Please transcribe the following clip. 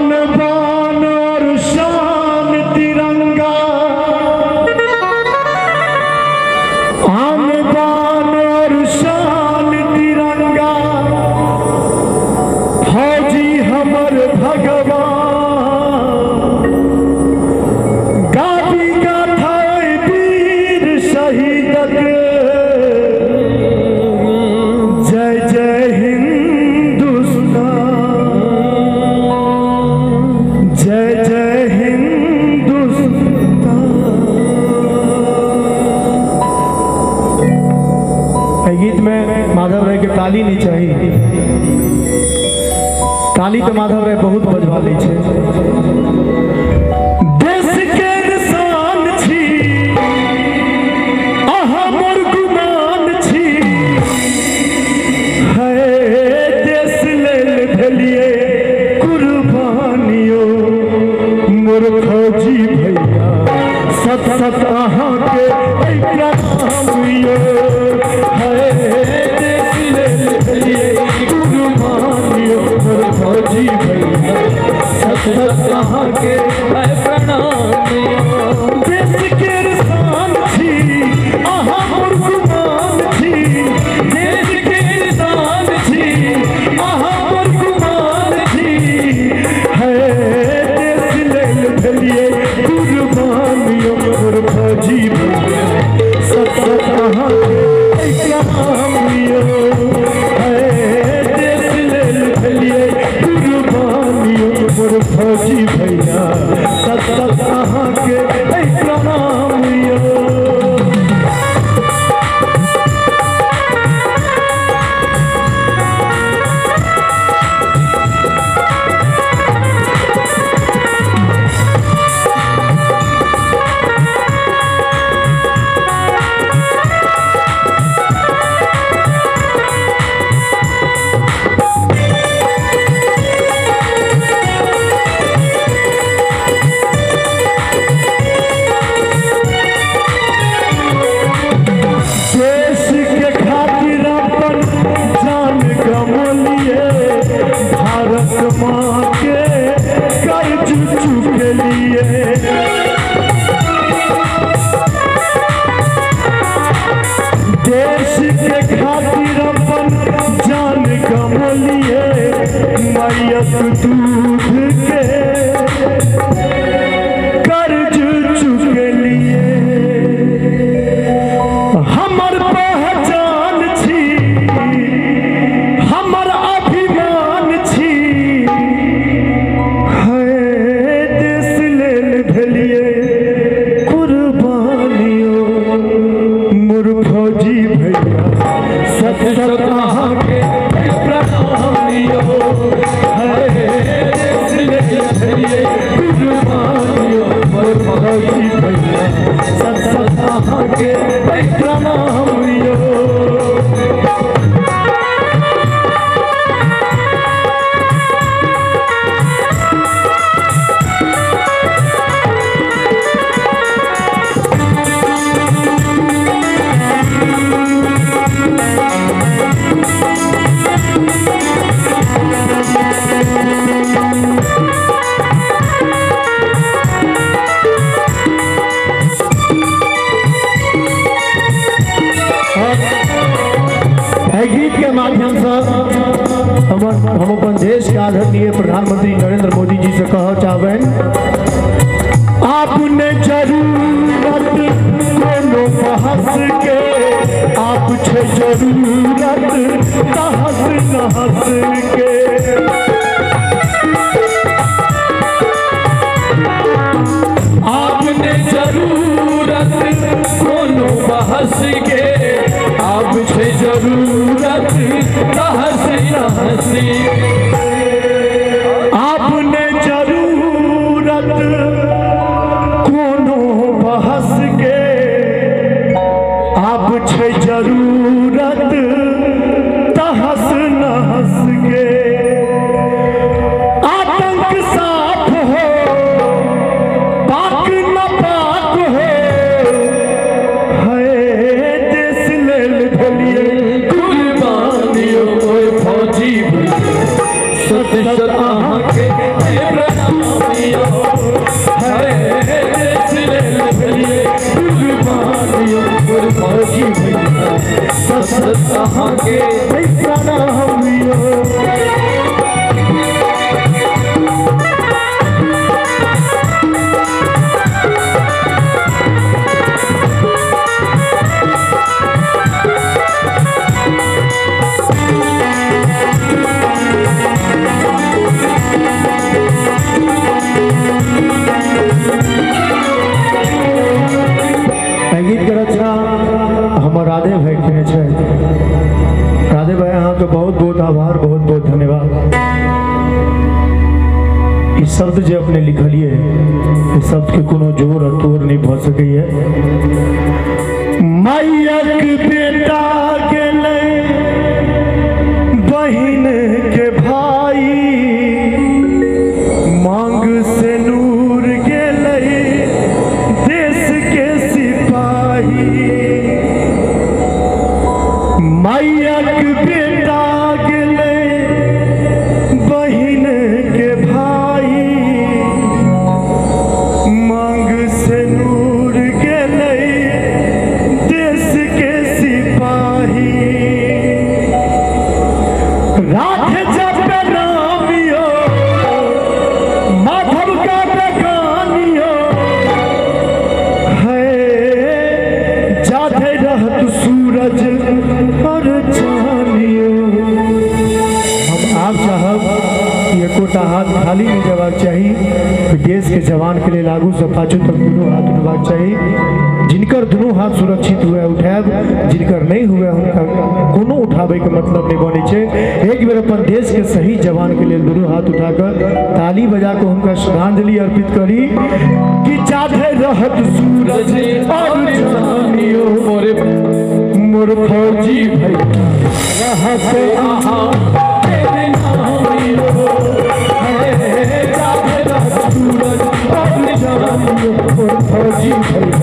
आन बान और शान तिरंगा, आन बान और शान तिरंगा, फौजी हमर भगवान, गाबी गाथा वीर शहीदक, जय जय हिंदुस्तान, जय जय हिंदुस्तान। गीत में माधव राय के ताली नहीं चाहिए, ताली तो माधव राय बहुत बजवा लै छै। देश के शान छी अहाँ मोर गुमान छी, है देश लेल भेलिए कुर्बानियो मोर फौजी भैया, सत सत अहाँ के प्रणाम यो, है देश लेल भेलिए कुर्बानियो मोर फौजी भैया, सत सत अहाँ के प्रणाम यो। देश के शान छी अहाँ मोर गुमान छी, देश के शान छी अहाँ मोर गुमान छी, है देश लेल भेलिए कुर्बानियो मोर फौजी भैया, सत सत अहाँ के प्रणाम यो, है देश लेल भेलिए कुर्बानियो मोर फौजी भैया, सत सत अहाँ के प्रणाम यो। देश के खातिर अपन जान गंवलिए, भारत माँ के कर्ज चुकलिए, देश के खातिर अपन जान गंवलिए, मैयत दूध के कर्ज चुकलिए, हमर पहचान छी हमर अभिमान छी, है देश लेल भेलिए कुर्बानियो मोर फौजी भैया, सत सत अहाँ के प्रणाम यो, है देश लेल भेलिए कुर्बानियो मोर फौजी भैया, सत सत अहाँ के प्रणाम यो। गीत के माध्यम से हम अपन देश के आदरणीय प्रधानमंत्री नरेंद्र मोदी जी से कह चाहबनि, आपने जरूरत कोनो बहस के, आप छे जरूरत तहस नहस के, आपने जरूरत कोनो बहस के, आप छे जरूरत तहस नहस के, आपने जरूरत कोनो बहस के, आप छे जरूरत फौजी भैया सत अहाँके प्रणाम यौ। गीत के रचना हमर राधे भाई केने छै। राधे भाई अहाँके बहुत बहुत आभार, बहुत बहुत धन्यवाद। ई शब्द जे अपने लिखलिए, ई शब्द के कोनो जोर आ तोड़ नहीं भऽ सकैए। मायक बेटा गेलै बहिन के भाई, मांग से नूर गेलै देश के सिपाही। मायक बेटा गेलै बहिन के भाई, मांग से नूर गेलै देश के सिपाही। राख जप नाम यो माधव का बगानियो है, जाते रहत सूरज और चानियो। हम आप चाहब कि एकोटा हाथ खाली नहीं जबाक चाही, देश के जवान के लिए आगू से पाछू तक दोनों हाथ उठबाक चाही। जिनकर दोनों हाथ सुरक्षित हुए उठायब, जिनकर नहीं हुए हुनका कोनो उठाबे के मतलब नहीं बनै छै। एक बेर अपन देश के सही जवान के लिए दोनों हाथ उठाकर ताली बजा के हुनका श्रद्धांजलि अर्पित करी कि जाते रहत सूरज और चानियो मोरे मोर फौजी भैया रहत अहाँ तेरे नाम यो है, जाते रहत सूरज और चानियो मोर फौजी भैया।